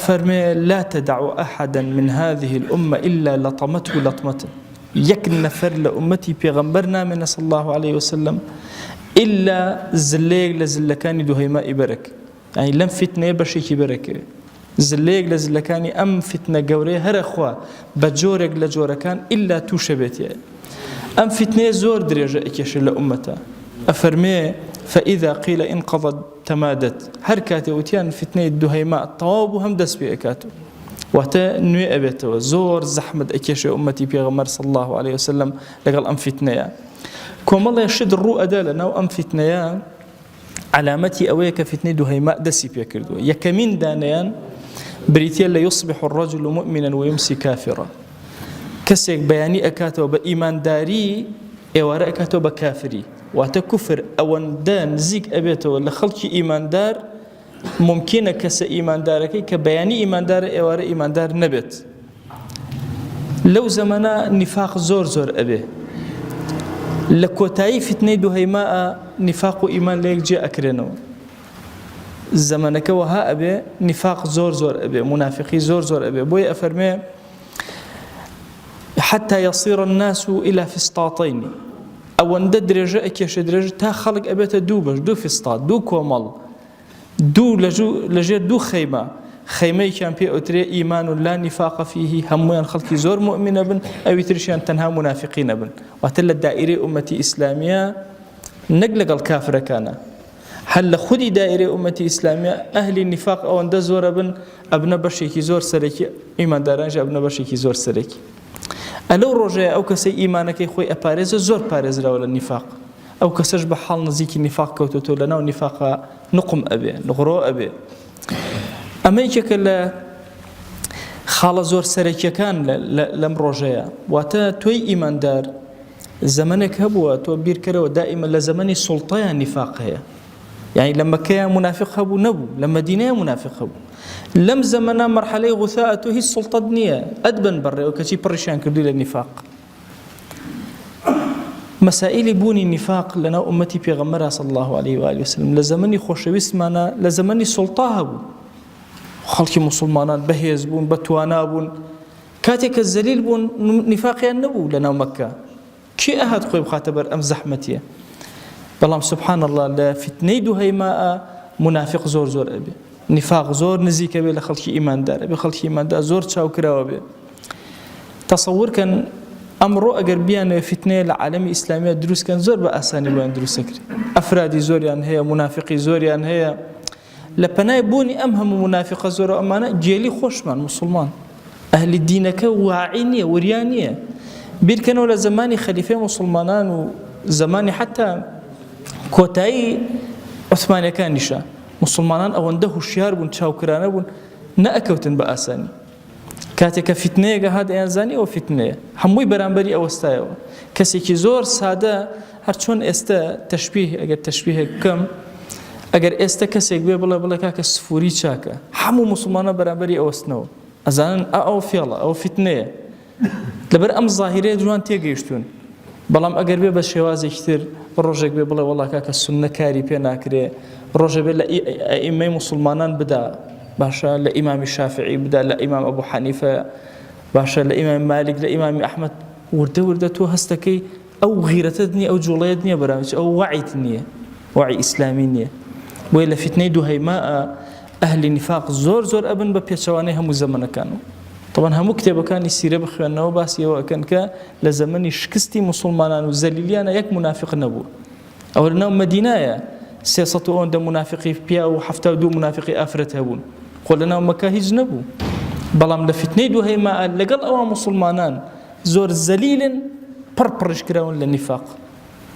ئەفەرمێ لا تدع احدا من هذه الامە الا لطمته لطمە یەک نەفەر لە ئومەتی پێغەمبەر نامێنە صلی الله علیه وسلم ئیلا زلەیەک لە زلەکانی دوهەیمائی بەرەک یعنی لەم فیتنەیە بەشێکی بەرەکەوێ زلەیەک لە زلەکانی ئەم فیتنە گەورەیە هەرەخوا بە جۆرێک لە جۆرەکان ئیلا تووشە بێتیە ئەم فیتنەیە زۆر درێژە ئەکێشێ لە ئومەتە ئەفەرمێ فإذا قيل انقضت تمادت هەر کاتێ وتیان فیتنەی دوهەیما تەواو بوو هەم دەست پێ ئەکات و واتە نوێ ئەبێتەوە زۆر زەحمەت ئەکێشێ ئومەتی پێغەمبەر صلی الله علیه وسلم لەگەڵ ئەم فیتنەیە کۆمەڵێ شت ڕوو ئەدا لە ناو ئەم فیتنەیە عەلامەتی ئەوەیە کە فیتنەی دوهەیما دەستی پێکردووە یەکەمین دانەیان بریتە لە یصبح الرجل مؤمنا ويمسي كافرا کەسێک بەیانی ئەکاتەوە بە ئیمانداری ئێوارە ئەکاتەوە بە کافری واتە کوفر ئەوەندە نزیک ئەبێتەوە لە خەڵکی ئیماندار ممکنە کەسە ئیماندارەکەی کە بەیانی ئیماندارە ئێوارە ئیماندار نەبێت لەو زەمەنە نیفاق زۆر زۆر ئەبێ لە کۆتایی فیتنەی دوهەیماء نیفاق و ئیمان لە یەک جێ ئەکرێنەوە زەمەنەکە وەها ئەبێ نیفاق زۆر زۆر ئەبێ منافقی زۆر زۆر ئەبێ بۆیە ئەفەرمێ حتى يصير الناس إلى فسطاطين ئەوەندە درێژە ئەکێشە درێژ تا خەڵک ئەبێتە دوو بەش دوو فسطات دوو کۆمەڵ دوو لەژێر دوو خەیمە، خەیمەیەکیان پێ ئەوترێ ایمان لا نفاق فیه هەموویان خەڵکی زۆر موئمین ئەبن، ئەوی تریشیان تەنها مونافقین ئەبن، واتە لە دائیرەی ئوممەتی ئیسلامیە نەک لەگەڵ کافرەکانا، هەر لە خودی دائیرەی ئوممەتی ئیسلامیە ئەهلی نیفاق ئەوەندە زۆر ئەبن ئەبنە بەشێکی زۆر سەرەکی، ئیماندارانیش ئەبنە بەشێکی زۆر سەرەکی. ئەلەو ڕۆژەیە ئەو کەسەی ئیمانەکەی خۆی ئەپارێزێ زۆر پارێزراوە لە نیفاق. ئەو کەسەش بە حاڵ نزیکی نیفاق کەوتۆتەوە لەناو نیفاقا نقم ئەبێ نغرۆ ئەبێ ئەمە یەکێکە لە خاڵە زۆر سەرەکیەکان لەم ڕۆژەیە واتە تۆی ئیماندار زەمنێک هەبووە تۆ بیرکەرەوە دائیمە لە زەمەنی سوڵتەیان نیفاق هەیە یعنی لە مەکەیە منافق هەبوو نەبوو لە مەدینەیە منافق هەبوو لەم زەمەنە مەرحەلەی غوثا تۆ هیچ سوڵتەت نییە ئەتبن بەڕێوە کەچی پڕیشیان کردووی لە نیفاق مەسائیلی بوونی نیفاق لەناو ئومەتی پێغەمبەرا صلی الله علیه و آله وسلم لە زەمەنی خۆشەویستمانە لە زەمەنی سوڵتا هەبوو خەڵکی موسڵمانان بەهێز بوون بە توانا بوون کاتێک کە زەلیل بوون نیفاقیان نەبوو لە ناو مەکە کێ ئەهات خۆی بخاتە بەر ئەم زەحمەتیە بەڵام سبحان الله لە فیتنەی دوهەیماء منافق زۆر زۆر ئەبێ نیفاق زۆر نزیکە بێ لە خەڵکی ئیماندار ئەبێ خەڵکی ئیماندار زۆر چاوکراوە بێ تەسەور کەن ئەمڕۆ ئەگەر بیانەوێ فیتنەیە لە عالەمی ئیسلامیە دروست کەن زۆر بە ئاسانی بۆیان دروست دەکرێت ئەفرادی زۆریان هەیە منافقی زۆریان هەیە لە پەنای بوونی ئەم هەموو منافقە زۆرە ئەمانە گێلی خۆشمان مسلمان ئەهلی دینەکە واعی نییە وریا نییە بیرکەنەوە لە زمانی خەلیفەی مسلمانان و زمانی حتا کۆتایی عوسمانەکانیشە مسلمانان ئەوەندە هوشیار بوون چاوکرانە بوون نەئەکەوتن بە ئاسانی کاتێک کە فیتنەیەک هات ئەیانزانی ئەوە فیتنەیە هەمووی بەرامبەری ئەوەستایەوە کەسێکی زۆر سادە هەرچۆن ئێستا تەشبیه ئەگەر تەشبیهێک بکەم ئەگەر ئێستا کەسێک بێ بڵێ بڵێ کاکە سفوری چاکە هەموو موسڵمانە بەرامبەری ئەوەستنەوە ئەزانن ئەو فێڵە ئەو فیتنەیە لەبەر ئەم زاهیرەیە جوان تێگەیشتوون بەڵام ئەگەر بێ بە شێوازێکی تر ڕۆژێک بێ بڵێ وەڵا کاکە سوننە کاری پێ ناکرێ ڕۆژێ بێ لە ئەئیمەی موسڵمانان بدا باشە لە ئیمامی شافعی بدا لە ئیمام ئەبوو حەنیفە باشە لە ئیمامی مالیک لە ئیمامی ئەحمەد وردە وردە تۆ هەستەکەی ئەو غیرەتت نییە ئەو جوڵەیەت نییە بەرامبەر ئەو وەعیت نییە وەعی ئیسلامی نییە بۆیە لە فیتنەی دوهەیماء ئەهلی نیفاق زۆر زۆر ئەبن بە پێچەوانەی هەموو زەمەنەکان و طبعا هەموو کتێبەکانی سیرە بخوێنەوە باسی ئەوە ئەکەن کە لە زەمەنی شکستی موسڵمانان و زەلیلیانە یەک مونافق نەبوو ئەوە لەناو مەدینایە 300 ئەوەندە مونافقی پیا و 72 مونافقی ئافرەت هەبوون خۆ لەناو مەکە هیچ نەبوو بەڵام لە فیتنەی دوهەیماء لەگەڵ ئەوە موسڵمانان زۆر زەلیلن پڕ پڕیش کراون لە نیفاق.